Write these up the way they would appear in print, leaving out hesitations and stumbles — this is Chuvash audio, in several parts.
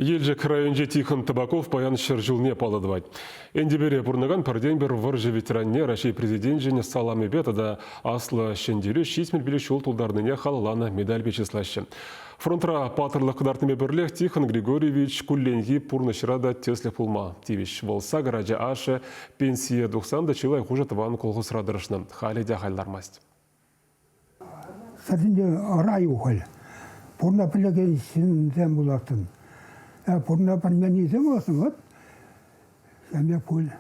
Елчӗк районӗнчи Тихон Табаков паян ҫӗршывне паллӑ тӑвать. Энтӗпере пурӑнакан пӗртен-пӗр вӑрҫӑ ветеранне Раҫҫей Президенчӗн саламӗпе тата Аслӑ Ҫӗнтерӳ 75 ҫул тултарнине халалланӑ медальпе чыслаҫҫӗ. Фронтра паттӑрлӑх кӑтартнипе пӗрлех Тихон Григорьевич кулленхи пурнӑҫра та тӗслӗх пулма тивӗҫ. Вӑл сакӑр ача ашшӗ, пенсие тухсан та чылай хушӑ тӑван колхозра тӑрӑшнӑ. Халӗ те ахаль лармасть. Сӗртӗнче рай ухӑль. Пурна пӗлекен ҫынсем пулаттӑн. Пурна пӗлменнисем пулаттӑн, вот ҫемье пуль.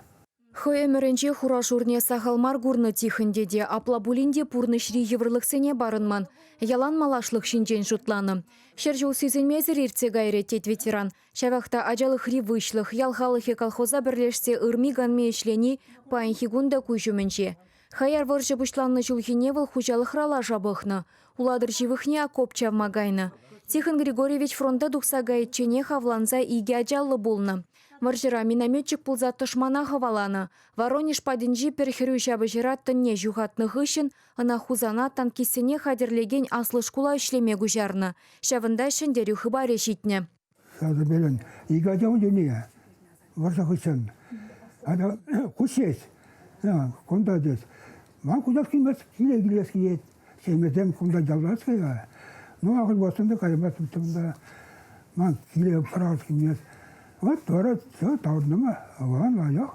Хӑй ӗмӗрӗнче хура-шурне сахал мар курнӑ Тихӑн тете, апла пулин те пурнӑҫри йывӑрлӑхсене парӑнман, ялан малашлӑх ҫинчен шутланӑ. Ҫӗршыв сисӗнмесӗр иртсе кайрӗ, тет ветеран. Ҫавах та ачалӑхри выҫлӑх, ял халӑхӗ колхоза пӗрлешсе ырми-канми ӗҫлени паянхи кун та куҫ умӗнче. Хаяр вӑрҫӑ пуҫланнӑ ҫулхине вӑл хуҫалӑхра лаша пӑхнӑ. Улатӑр ҫывӑхне окоп чавма кайнӑ. Тихон Григорьевич фронта тухса кайичченех авланса икӗ ачаллӑ пулнӑ. Вӑрҫӑра минометчик пулса тӑшмана хӑваланӑ. Воронеж патӗнчи пӗр хӗрӳ ҫапӑҫӑра тӑнне ҫухатнӑ хыҫҫӑн ӑна Хусана танкистсене хатӗрлекен аслӑ шкула ӗҫлеме куҫарнӑ. Ҫавӑнта ҫӗнтерӳ хыпарӗ ҫитнӗ. Сасӑ пирӗн икӗ ача тени вӑрҫӑ хыҫҫӑн. Ата куҫ кунта тет. Ман куҫас килмест, киле килес килет. Ҫемьесем кунта яллас-ха. Ну, ахӑр пулсан та каймастӑп та. Ман киле пӑрахас килмест. Вот вара все таврӑнма аван лайӑх.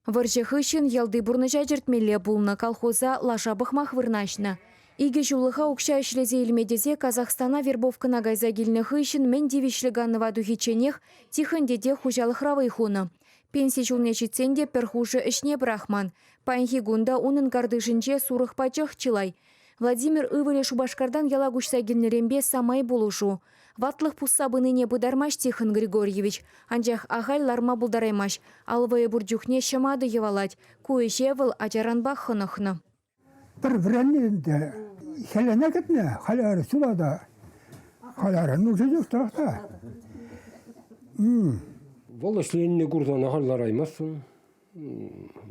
Вӑрҫӑ хыҫҫӑн ялти пурнӑҫа чӗртмелле пулнӑ, колхоза лаша пӑхмах вырнаҫнӑ. Икӗ ҫуллӑха укҫа ӗҫлесе илме тесе Казахстана вербовкӑна кайса килнӗ хыҫҫӑн мӗн тивӗҫлӗ канӑва тухичченех Тихон тете хуҫалӑхра вӑй хунӑ. Пенси ҫулне ҫитсен те пӗр хушӑ ӗҫне пӑрахман. Паянхи кун та унӑн картишӗнче сурӑхпа чӑх чылай. Владимир ывӑлӗ Шупашкартан яла куҫса килнӗренпе самай пулӑшу. Ватлӑх пусса пынине пытармасть Тихон Григорьевич, анчах ахаль ларма пултараймасть. Ал вӑйӗ пур чухне ҫӑматӑ йӑвалать. Ку ӗҫе вӑл ачаранпах хӑнӑхнӑ. Пӗр вӗреннӗ ӗнтӗ. Хӗллене кӗтнӗ, халӗ ҫула та. Халӗ нуши ҫук та. Вӑл ӗҫленине курсан ахаль лараймастӑн.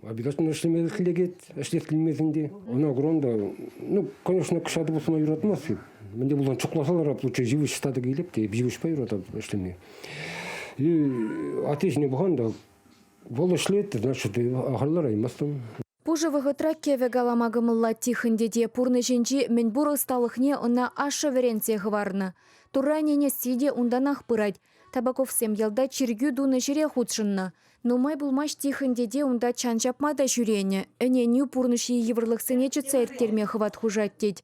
Обязательно ӗҫлеме лекет, ӗҫлес килмесен те. Ӑна куран та, ну, конечно, кӑшатӑ пусма юратмасть. Мӗнде пулсан чукласа ларап, лучше йывӑҫ татӑк илеп те, йывӑҫпа юратап ӗҫлеме. И атте ҫине пӑхан та, вӑл ӗҫлет, значит, ахаль лараймастӑн. Пушӑ вӑхӑтра кӗвӗ калама кӑмӑллать Тихон тете. Пурнӑҫӗнчи мӗнпур ӑсталӑхне ӑна ашшӗ вӗрентсе хӑварнӑ. Турра ӗненесси те унтанах пырать. Табаковсем ялта чиркӳ тунӑ ҫӗре хутшӑннӑ. Нумай пулмасть Тихон тете унта чан ҫапма та ҫӳренӗ. Ӗненӳ пурнӑҫри йывӑрлӑхсене чӑтса ирттерме хӑват хушать тет.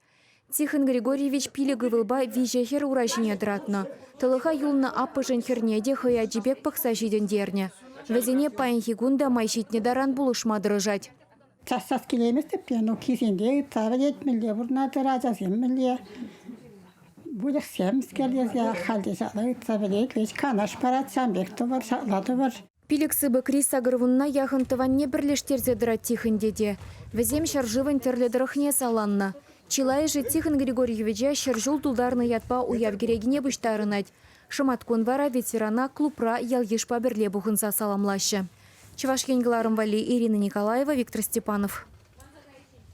Тихон Григорьевич пилӗк ывӑлпа виҫӗ хӗр ура ҫине тӑратнӑ. Тӑлӑха юлнӑ аппӑшӗн хӗрне те хӑй ачи пек пӑхса ҫитӗнтернӗ. Вӗсене паянхи кун та май ҫитнӗ таран пулӑшма тӑрӑшать. Час-час килейместӗп те, ну килсенде ыйтса пӗлет, мӗнле пурӑнатӑр, ачасем мӗнле, выльӑхсем тесе халь те ҫапла ыйтса пӗлет, веҫ канаш парать, ҫавӑн пек тӑвӑр, ҫапла тӑвӑр. Пилӗк сыпӑкри сакӑрвунна яхӑн тӑванне пӗрлештерсе тӑрать Тихон тете. Вӗсем ҫӗршывӑн тӗрлӗ тӑрӑхне саланнӑ. Чылайӑшӗ Тихон Григорьевича ҫӗр ҫул тултарнӑ ятпа уяв кӗрекине пуҫтарӑнать. Шӑматкун вара ветерана клубра ял-йышпа пӗрле пухӑнса саламлаҫҫӗ. Чӑваш Ен кӑларӑм валли Ирина Николаева, Виктор Степанов.